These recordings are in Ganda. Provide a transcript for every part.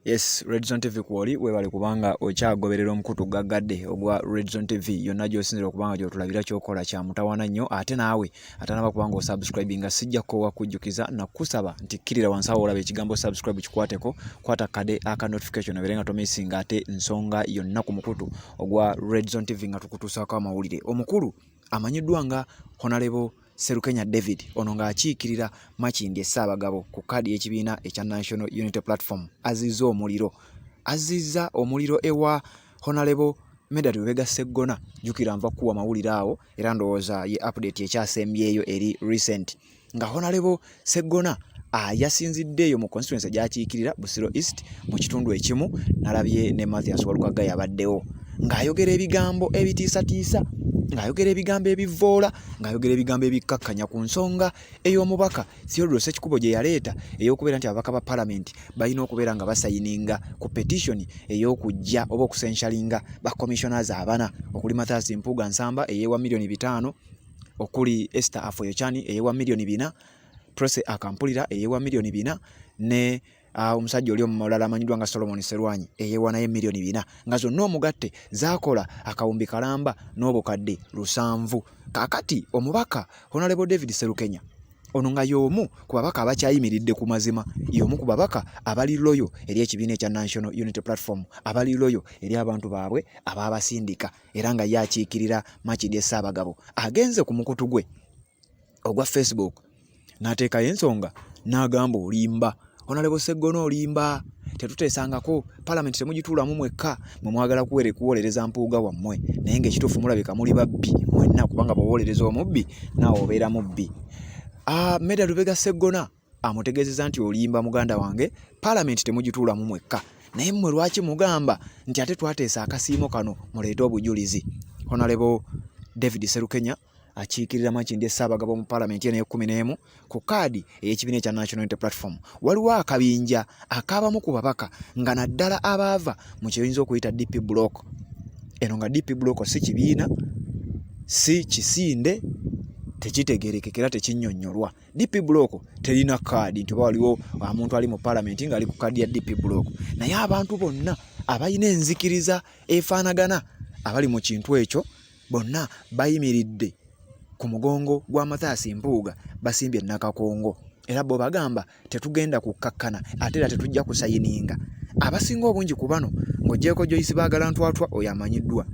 Yes, Redzone TV kwoli webale kubanga okyagoberera omukutu gaggadde ogwa Redzone TV yonna gy'osinzira okubanga gy'otulabira ky'okola kya mutawaana nnyo ate naawe atanaba kubanga osubscribinga sijja kukoowa kujjukiza nakusaba nti kkirira wansi awo olaba ekigambo subscribe kikwateko kwata kade aka notification obeere nga tomisinga ate nsonga yonna ku mukutu ogwa Redzone TV nga tukutuusaako amawulire. Omukulu amanyiddwa nga Honalebo Sserukenya David ono ng'akiikirira Makindye Ssaabagabo ku kkaadi y'ekibiina ekya National Unity Platform azizza omuliro azizza omuliro ewa Honalebo Medard Lubega Sseggona. Jjukira nva kukuwa mawulire awo era ndowooza ye update ekyasembyeyo eri recent nga Honalebo Sseggona yasinzidde eyo mu constituency gy'akiikirira Busiro East mu kitundu ekimu nalabye ne Mathias Walukagga yabaddewo ng'ayogera ebigambo ebitiisatiisa ng'ayogera ebigambo ebivvoola ng'ayogera ebigambo ebikkakkanya ku nsonga ey'omubaka Theodore Ssekikubo gye yaleeta ey'okubeera nti ababaka ba palamenti balina okubeera nga basayininga ku petition ey'okujja oba okusenshalinga ba commissioners abana okuli Mathias Mpuuga Nsamba eyeewa miliyoni 5, okuli Esther Afoyochani eyeewa miliyoni 4, Prossy Akampulira eyeewa miliyoni 4 ne omusajja oli omulala amanyiddwa nga Solomon Serwanyi eyeewa naye miliyoni 4, nga zonna omugatte zaakola akawumbi kalamba n'obukadde 7. Kaakati omubaka Honorable David Sserukenya ono nga y'omu ku babaka abakyayimiridde ku mazima, y'omu ku babaka abali loyal eri ekibiina ekya National Unity Platform, abali loyal eri abantu baabwe abaabasindika, era nga ye akiikirira Makindye Ssaabagabo, agenze ku mukutu gwe ogwa Facebook n'ateekayo ensonga n'agamba, "Olimba, Honorable Sseggona, olimba. Tetuteesangako palamenti, temugituulamu mwekka. Mwe mwagala kuwolereza Mpuuga wammwe, naye ng'ekituufu mulabika muli babbi mwenna, kubanga bw'owolereza omubbi naawe obeera mubbi." Medard Lubega Sseggona amutegeezezza nti, "Olimba muganda wange, palamenti temugituulamu mwekka, naye mmwe lwaki mugamba nti ate twateesa akasiimo kano? Muleete obujulizi." Honorable David Sserukenya akiikirira Makindye Ssaabagabo mu palamenti eno ey'e11 ku kaadi ey'ekibiina ekya National Unity Platform. Waliwo akabinja akabamu ku babaka nga naddala abaava mu kyoyinza okuyita DP Block eno, nga DP Block si kibiina, si kisinde, tekitegerekeka era tekinnyonnyolwa. DP Block terina kaadi nti oba waliwo omuntu ali mu palamenti ng'ali ku kaadi ya DP Block, naye abantu bonna abalina enzikiriza efaanagana abali mu kintu ekyo bonna bayimiridde ku mugongo gwa Mathias Mpuuga, basimbye Nakakongo, era bo bagamba tetugenda kukkakkana ate era tetujja kusayininga. Abasinga obungi ku bano, ng'oggyeeko Joyce Baagala Ntwatwa, oyo amanyiddwa,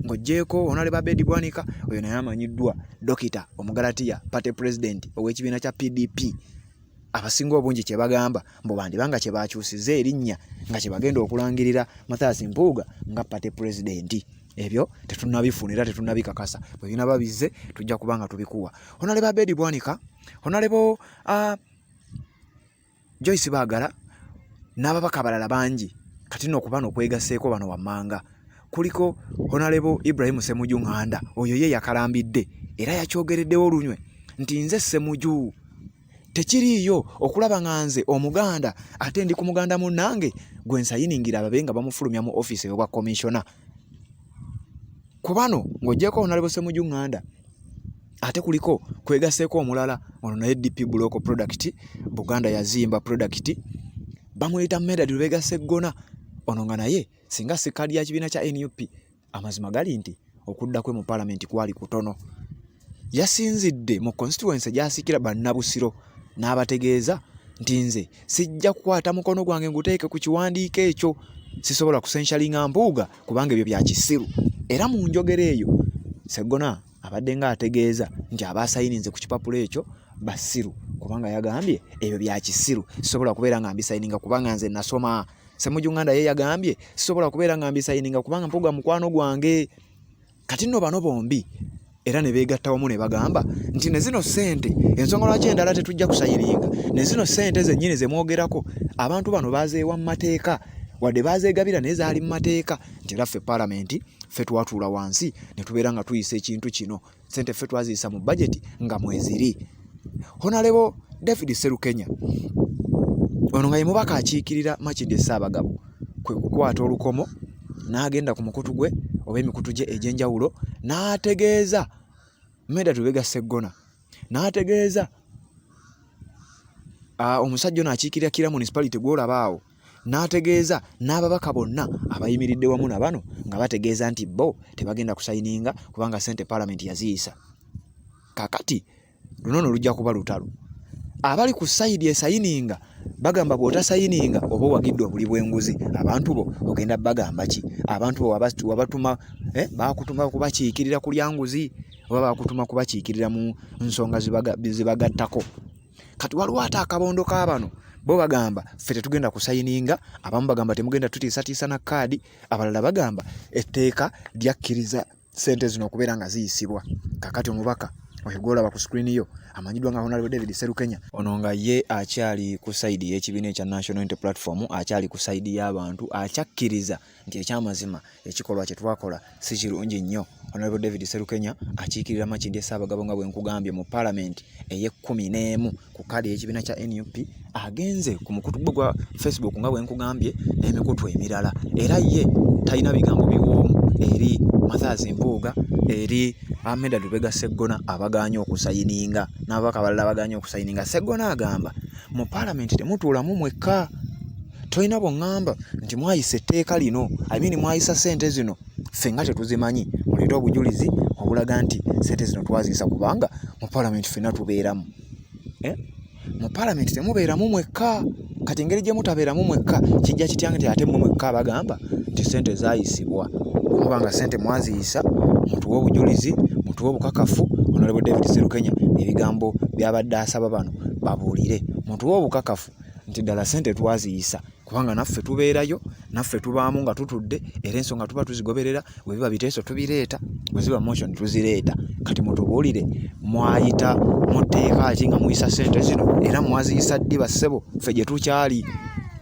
ng'oggyeeko Honorable Abedi Bwanika, oyo naye amanyiddwa, Dokita Omugalatiya, party president ow'ekibiina kya PDP, abasinga obungi kye bagamba mbu bandibanga kye bakyusiza erinnya nga kye bagenda okulangirira Mathias Mpuuga nga party president. Ebyo tetunnabifuna era tetunnabikakasa. Bwe binaba bizze tujja kuba nga tubikuwa. Honorable Abedi Bwanika, Honorable Joyce Baagala n'ababaka abalala bangi kati nno okuba nokwegaseeko bano wammanga kuliko Honorable Ibrahim Ssemuju Nganda. Oyo ye yakalambidde era yakyogereddewo olunywe nti, "Nze Ssemuju tekiriiyo okulaba nga nze Omuganda ate ndi ku muganda munnange gwe nsayiningira babe nga bamufulumya mu ofiisi ey'obwa commissioner." Ku bano ng'oggyeko Honorable Ssemuju Nganda, ate kuliko kwegaseeko omulala, ono naye DP Block product, Buganda Yazimba product, bamuyita Medard Lubega Sseggona. Ono nga naye singa si kaadi ya kibiina kya NUP, amazima gali nti okudda kwe mu palamenti kwali kutono. Yasinzidde mu constituency gy'asikira Bannabusiro n'abategeeza nti, "Nze sijja kukwata mukono gwange nguteeke ku kiwandiiko ekyo, sisobola kusenshalinga Mpuuga kubanga ebyo bya kisiru." Era mu njogera eyo Sseggona abadde ng'ategeeza nti abaasayininze ku kipapula ekyo basiru, kubanga yagambye, "Ebyo bya kisiru, sisobola kubeera nga mbisayininga kubanga nze nasoma." Ssemujju Nganda ye yagambye, "Sisobola kubeera nga mbisayininga kubanga Mpuuga mukwano gwange." Kati nno bano bombi era ne beegatta wamu ne bagamba nti ne zino ssente, ensonga lwaki endala tetujja kusayininga, ne zino ssente zennyini ze mwogerako, abantu bano baazeewa mu mateeka, wadde baazeegabira naye zaali mu mateeka, nti era ffe paalamenti ffe twatuula wansi ne tubeera nga tuyisa ekintu kino, ssente ffe twaziyisa mu bajeti nga mweziri. Honorable David Sserukenya ono nga ye mubaka akiikirira Makindye Ssaabagabo kwe kukwata olukomo n'agenda ku mukutu gwe oba emikutu gye egy'enjawulo n'ategeeza Medard Lubega Sseggona, n'ategeeza omusajja ono akiikirira Kira Municipality gw'olaba awo, N'ategeeza n'ababaka bonna abayimiridde wamu na bano nga bategeeza nti bo tebagenda kusayininga kubanga ssente palamenti yaziyisa. Kakati luno no lujja kuba lutalo. Abali ku sayidi esayininga bagamba bw'otasayininga oba owagidde obuli bw'enguzi. Abantu bo ogenda bagamba ki? Abantu bo wabatuma bakutuma kubakiikirira kulya nguzi oba bakutuma kubakiikirira mu nsonga zibagattako. Kati waliwo ate akabondo ka bano bo bagamba ffe tetugenda kusayininga, abamu bagamba temugenda tutiisatiisa na kaadi, abalala bagamba etteeka lyakkiriza ssente zino okubeera nga ziyisibwa. Kakati omubaka oyo gw'olaba ku screen yo amanyiddwa nga Honorable David Sserukenya, ono nga ye akyali ku sayidi y'ekibiina ekya National Unity Platform, akyali ku sayidi y'abantu, akyakkiriza nti ekyamazima ekikolwa kye twakola si kirungi nnyo. Honorable David Sserukenya akiikirira Makindye Ssaabagabo nga bwe nkugambye mu palamenti ey'ekkumi n'emu ku kaadi ey'ekibiina kya NUP, agenze ku mukutu gwe gwa Facebook nga bwe nkugambye n'emikutu emirala, era ye talina bigambo biwoomu eri Mathias Mpuuga, eri Ahmed Lubega Sseggona abagaanye okusayininga n'ababaka abalala abagaanye okusayininga. Sseggona agamba mu palamenti temutuulamu mwekka, tolina bw'oŋŋamba nti mwayisa etteeka lino, I mean mwayisa ssente zino ffe nga tetuzimanyi, muleete obujulizi obulaga nti ssente zino twaziyisa, kubanga mu palamenti ffenna tubeeramu. Mu palamenti temubeeramu mwekka. Kati engeri gye mutabeeramu mwekka kijja kitya nti ate mmwe mwekka abagamba nti ssente zaayisibwa? Muba nga ssente mwaziyisa, mutuwe obujulizi, mutuwe obukakafu. Honorable David Sserukenya ebigambo by'abadde asaba bano babuulire, mutuwe obukakafu nti ddala ssente twaziyisa, kubanga naffe tubeerayo, naffe tubaamu nga tutudde, era ensonga tuba tuzigoberera, bwe biba biteeso tubireeta, bwe ziba motion tuzireeta. Kati mutubuulire mwayita mu tteeka ki nga muyisa ssente zino, era mwaziyisa ddi bassebo ffe gye tukyali?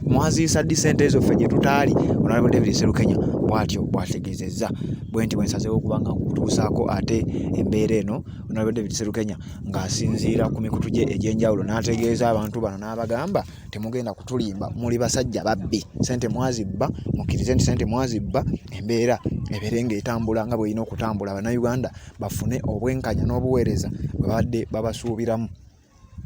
Mwaziyisa ddi ssente ezo ffe gye tutaali? Honorable David Sserukenya bw'atyo bw'ategeezezza. Bwe nti bwe nsazeewo okuba nga nkutuusaako ate embeera eno. Honorable David Sserukenya ng'asinziira ku mikutu gye egy'enjawulo n'ategeeza abantu bano n'abagamba temugenda kutulimba, muli basajja babbi, ssente mwazibba, mukkirize nti ssente mwazibba, embeera ebeere ng'etambula nga bw'erina okutambula, Bannayuganda bafune obwenkanya n'obuweereza bwe babadde babasuubiramu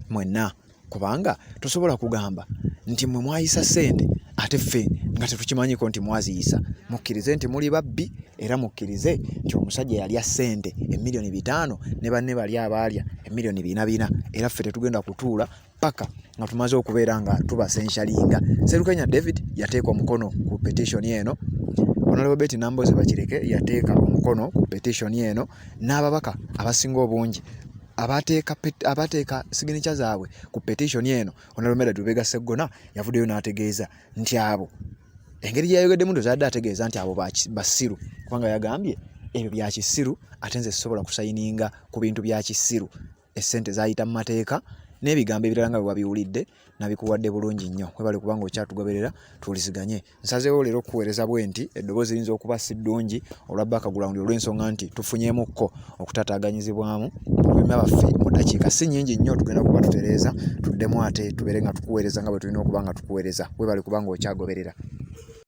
mwenna, kubanga tosobola kugamba nti mmwe mwayisa ssente ate ffe nga tetukimanyiiko nti mwaziyisa. Mukkirize nti muli babbi, era mukkirize nti omusajja yalya ssente emiliyoni 5 ne banne bali abaalya emiliyoni 4 4, era ffe tetugenda kutuula paka nga tumaze okubeera nga tubasenshalinga. Sserukenya David yateeka omukono ku petition eno, Honorable Betty Nambooze Bakireke yateeka omukono ku petition eno, n'ababaka abasinga obungi abateeka signature zaabwe ku petition eno. Honorable Medard Lubega Sseggona yavuddeyo n'ategeeza nti abo, engeri gye yayogeddemu ndowooza ategeeza nti abo basiru, kubanga yagambye ebyo bya kisiru, ate nze sisobola kusayininga ku bintu bya kisiru, essente zaayita mu mateeka n'ebigambo ebirala nga bwe wabiwulidde nabikuwadde bulungi nnyo. Webale kubanga okyatugoberera, tuwuliziganye. Nsazeewo leero okukuweereza bwe nti eddoboozi liyinza okuba si ddungi olwa background, olw'ensonga nti tufunyeemukko okutaataaganyizibwamu obuyuma baffe. Mu ddakiika si nnyingi nnyo tugenda kuba tutereeza, tuddemu ate tubeere nga tukuweereza nga bwe tulina okuba nga tukuweereza. Webale kubanga okyagoberera.